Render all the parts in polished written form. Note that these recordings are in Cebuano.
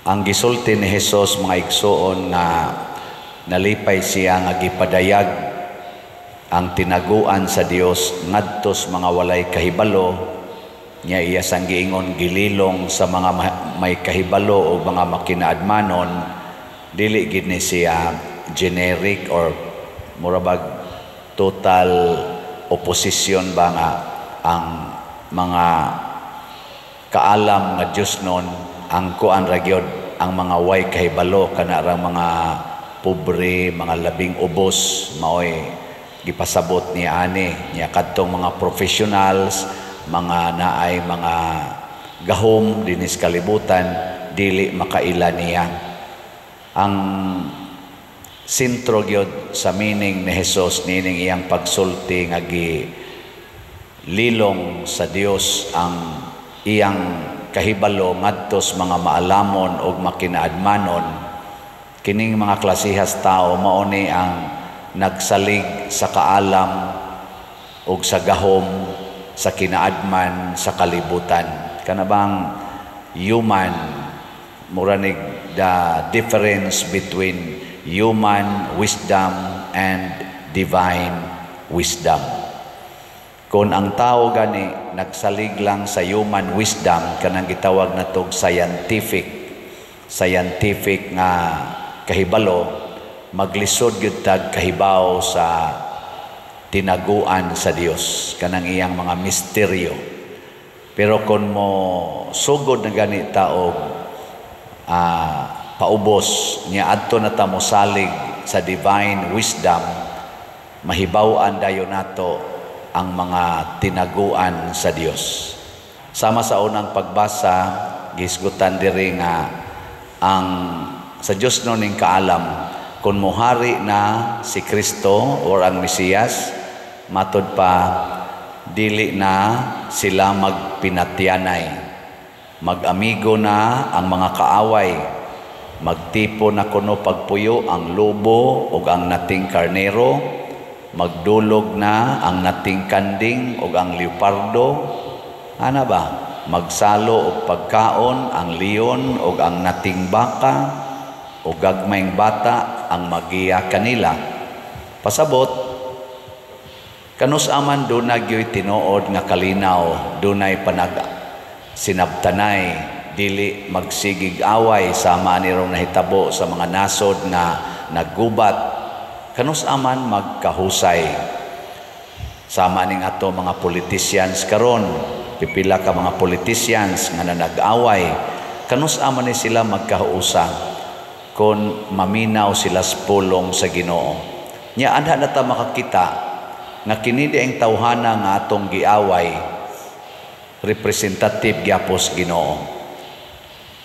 Ang gisulti ni Hesus, mga igsuon, nga nalipay siya nga gipadayag ang tinaguan sa Dios ngadto sa mga walay kahibalo niya, iya sang giingon gililong sa mga may kahibalo o mga makinaadmanon. Dili gid ni siya generic or mura bag total opposition ba nga ang mga kaalam nga Dios nun ang kuan ra gyud, ang mga way kahibalo, kana ra mga pobre, mga labing ubos, maoy gipasabot niya ani niya. Kadtong mga professionals, mga naay mga gahom dinis kalibutan, dili makaila niya. Ang sentro gyud sa meaning ni Hesus nining iyang pagsulti nga gi lilong sa Dios ang iyang kahibalo ngadto sa mga maalamon ug makinaadmanon, kining mga klasihas tao mao ni ang nagsalig sa kaalam ug sa gahom sa kinaadman sa kalibutan, kana bang human, mura nig the difference between human wisdom and divine wisdom. Kung ang tao gani nagsalig lang sa human wisdom, kanang gitawag natog scientific scientific nga kahibalo, maglisod gyud tag kahibaw sa tinaguan sa Dios, kanang iyang mga misteryo. Pero kung mo sugod na gani ta og paubos niya, adto na ta mosalig sa divine wisdom, mahibaw-an dayon nato ang mga tinaguan sa Dios. Sama sa unang pagbasa, gisgutan diri nga ang sa Dios no ning kaalam, kung mohari na si Kristo or ang Mesiyas, matud pa dili na sila magpinatyanay. Mag-amigo na ang mga kaaway. Magtipo na kuno pagpuyo ang lobo ug ang nating karnero. Magdulog na ang nating kanding ug ang leopardo. Ana ba? Magsalo og pagkaon ang leon ug ang nating baka, ug gagmayng bata ang magiya kanila. Pasabot, kanus aman duna gyoy tinuod nga kalinaw, dunay panag sinabtanay, dili magsigig away sama ni rong nahitabo sa mga nasod nga naggubat. Kanus aman magkahusay. Sama ning ato mga politicians karon, pipila ka mga politicians nga nanag-away, kanus aman ni sila magkahusa kung maminaw sila sa pulong sa Ginoo. Nya anha na ta makakita nga kini di ang tawhana nga atong giaway, representative gyapos Ginoo.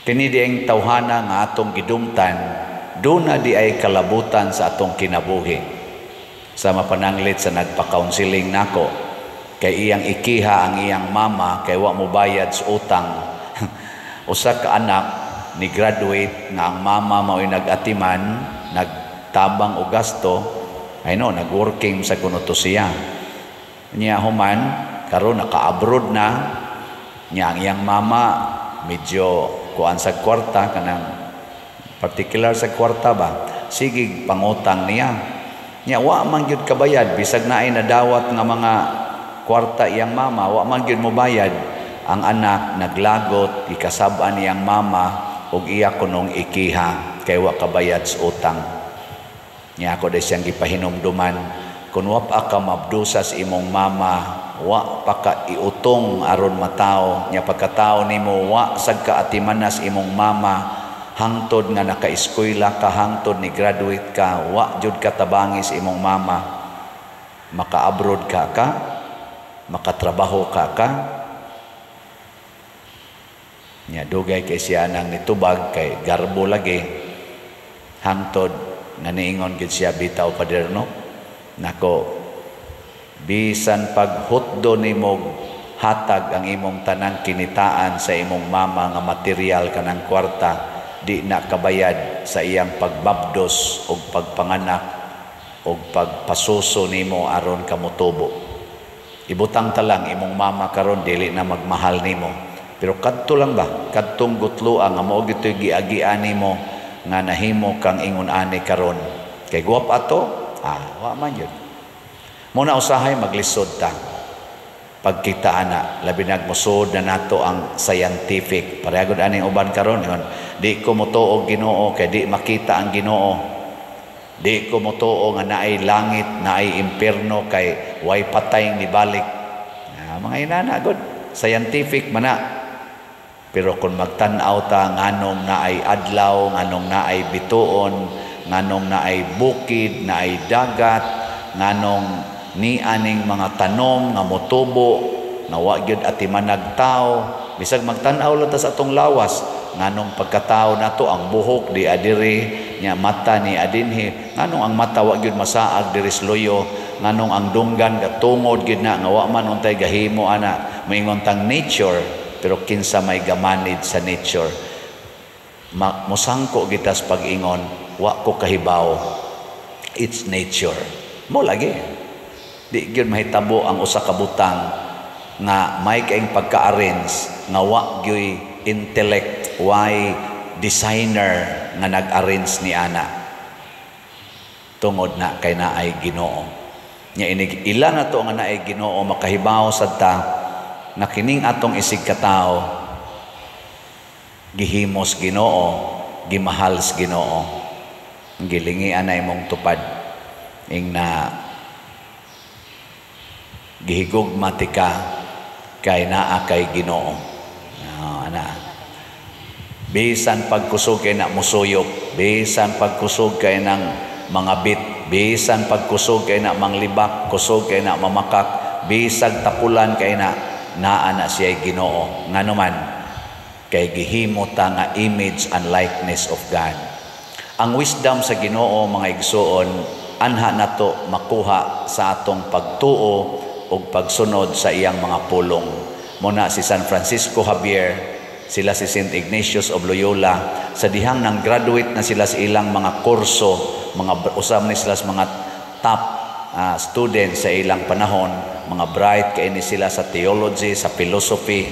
Kini di ang tawhana nga atong gidumtan, duna di ay kalabutan sa atong kinabuhi. Sa mapananglit sa nagpa-counseling nako, kay iyang ikiha ang iyang mama kay wa mo bayad sa utang. Usa ka anak ni graduate nga ang mama mao'y nag-atiman, nagtabang og gasto, ay no, nag-working sa kuno to siya. Niya human, karon naka-abroad na, niya ang iyang mama medyo kuan sa kwarta, kanang particular sa kwarta ba, sige pangutang niya. Niya wa man gyud kabayad, bisag naay nadawat nga mga kwarta iyang mama, wa man gyud mobayad. Ang anak naglagot, gikasab-an niyang mama ug iya kunong ikiha kay wa kabayad sa utang. Niya ako dahil siyang gipahinumduman, kung wa pa ka mabdusa sa imong mama, wa pa ka iutong aron matao, nya pagkatao nimo wa sad ka atimanas imong mama, hangtod nga naka-eskwela ka, hangtod ni graduate ka, wa jud ka tabangi sa imong mama, maka-abroad ka ka, makatrabaho ka ka. Nya dugay kay siya nang nitubag kay garbo lagi, hangtod nga niingon gid siya, "Bitaw, Pader, no, nako, bisan paghutdo nimo hatag ang imong tanang kinitaan sa imong mama nga material, kanang kwarta, di na kabayad sa iyang pagbabdos og pagpanganak og pagpasuso nimo aron ka motubo. Ibutang ta lang imong mama karon dili na magmahal nimo. Pero kadto lang ba, kadtong gutloa nga mao gito'y giagian nimo nga nahimo kang ingon ani karon. Kay guwap ato, wa man yun. Muna usahay maglisod ta. Pagkita ana, labi nagmusod na nato ang scientific. Pareha gud aning uban karon ingon, "Di ko motuo Ginoo kay di makita ang Ginoo. Di ko motuo nga naay langit, naay impierno kay way patay nibalik." Mga inana gud, scientific man na. Pero kung magtan-aw ta nganong naay adlaw, nganong naay bituon, nganong naay bukid, naay dagat, nganong ni aning mga tanom nga motubo nga wa gyud atimanag tao, bisag magtan-aw lang ta sa atong lawas, nganong pagkatao nato ang buhok di adiri nya, mata ni adinhi, nganong ang mata wa gyud masaag diri sa luyo, nganong ang dunggan gatungod gyud na nga wa man untay gahimo ana, moingon tang nature. Pero kinsa may gamanage sa nature? Mosangko gitas pag-ingon, "Wa ko kahibaw, it's nature." Mo lagi di gyud mahitabo ang usa ka butang nga may kaing pagka-arrange nga wa gyuy intellect, way designer nga nag-arrange ni ana, tungod na kay naay Ginoo. Nya inig ila na to nga naay Ginoo, makahibaw sad ta na kining atong isig katawo gihimos Ginoo, gimahal sa Ginoo. Gilingian na imong tupad ing na gihigugma ka kay naa kay Ginoo. Ana. Bisan pagkusog kay na musuyop, bisan pagkusog kay ng mga bit, bisan pagkusog kay na manglibak, kusog kay na mamakak, bisag tapulan kay na, naa na siya Ginoo. Ngano man kay gihimo ta nga image and likeness of God. Ang wisdom sa Ginoo, mga igsuon, anha nato makuha sa atong pagtuo ug pagsunod sa iyang mga pulong. Muna si San Francisco Javier, sila si St. Ignatius of Loyola, sa dihang nang graduate na sila sa ilang mga kurso, mga usam ni sila sa mga top students sa ilang panahon, mga bright kay ni sila sa theology, sa philosophy,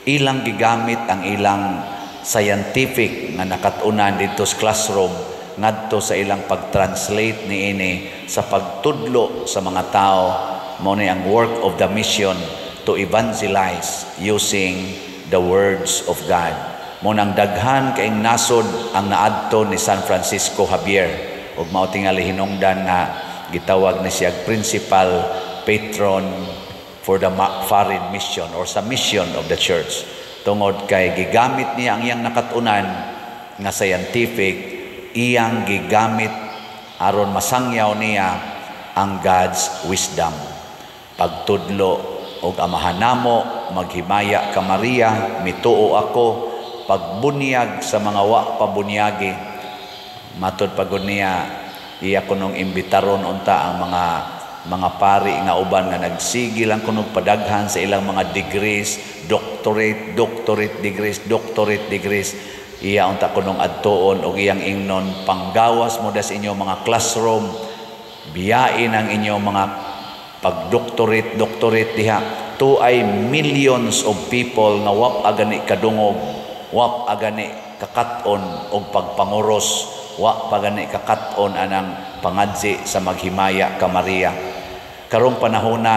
ilang gigamit ang ilang scientific nga nakat-unan dito sa classroom ngadto sa ilang pag-translate niini sa pagtudlo sa mga tao. Mao ni ang work of the mission to evangelize using the words of God. Mo nang daghan kaing nasod ang naadto ni San Francisco Javier ug mao tingali hinungdan nga gitawag ni siya principal patron for the foreign mission or sa mission of the church, tungod kay gigamit niya ang iyang nakatunan nga scientific, iyang gigamit aron masangyaw niya ang God's wisdom. Pagtudlo og "Amahan namo", "Maghimaya ka Maria", "Mituo ako", pagbunyag sa mga wa pa bunyagi. Matod pagod niya, iya kunong imbitaron unta ang mga pari nga uban nga nagsige lang kunog padaghan sa ilang mga degrees, doctorate, doctorate degrees, doctorate degrees. Iya unta kunong adtuon og iyang ingnon, "Panggawas mo das inyong mga classroom, biyain ang inyong mga pag-doctorate, doctorate diha. To ay millions of people nga wap agani kadungog, wap agani kakat-on og pagpanguros, wa pa gani kakat-on anang pangadzi sa 'Maghimaya ka Maria.'" Karong panahona,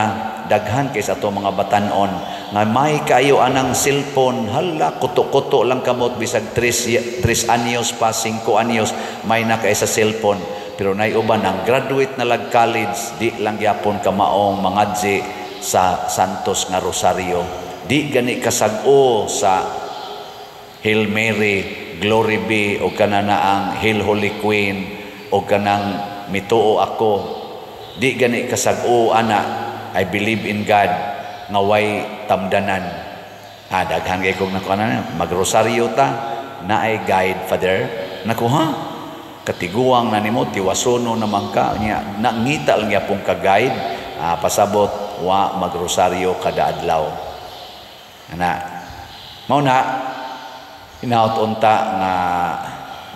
daghan kay sa ato mga batanon nga may kayo anang cellphone. Hala, kuto-kuto lang kamot, bisag 3 anyos pa, 5 anyos, may na kay sa cellphone. Pero nay uban ang graduate na lag college, di lang gyapon kamaong mangadzi sa Santos nga Rosario, di gani kasag-o sa Hail Mary, Glory Be, o kana na ang Hail Holy Queen, o kanang "Mituo ako". Di gani kasag-o ana "I believe in God" nga way tamdanan. Daghan kay kog nakuha na, "Magrosaryo ta, naay guide, Father." Naku ha, katiguang na nimo, tiwasono naman ka nya, nangita lang gyapon ka guide. Pasabot wa magrosaryo kada adlaw. Ana, mao na hinaut unta nga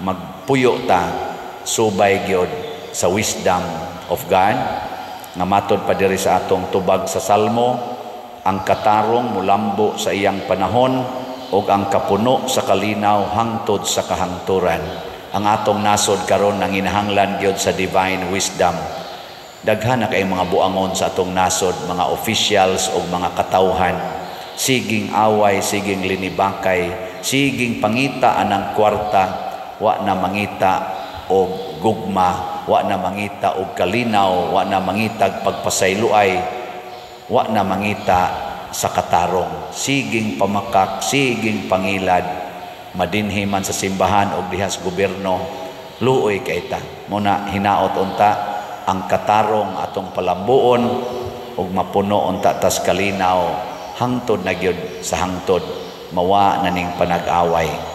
magpuyo ta subay gyud sa wisdom of God nga matod pa diri sa atong tubag sa Salmo, ang katarong mulambo sa iyang panahon. ug ang kapuno sa kalinaw hangtod sa kahangturan. Ang atong nasod karon nanginahanglan gyud sa divine wisdom. Daghan na kay mga buangon sa atong nasod, mga officials ug mga katawhan. Siging away, siging linibakay, siging pangita anang kwarta, wa na mangita og gugma, wa na mangita og kalinaw, wa na mangitag pagpasayloay, wa na mangita sa katarong. Siging pamakak, siging pangilad, madinhi man sa simbahan og diha sa gobyerno, luoy kay ta. Muna hinaot unta ang katarong atong palambuon ug mapuno unta tas kalinaw hangtod na gyud sa hangtod, mawa na ning panag-away.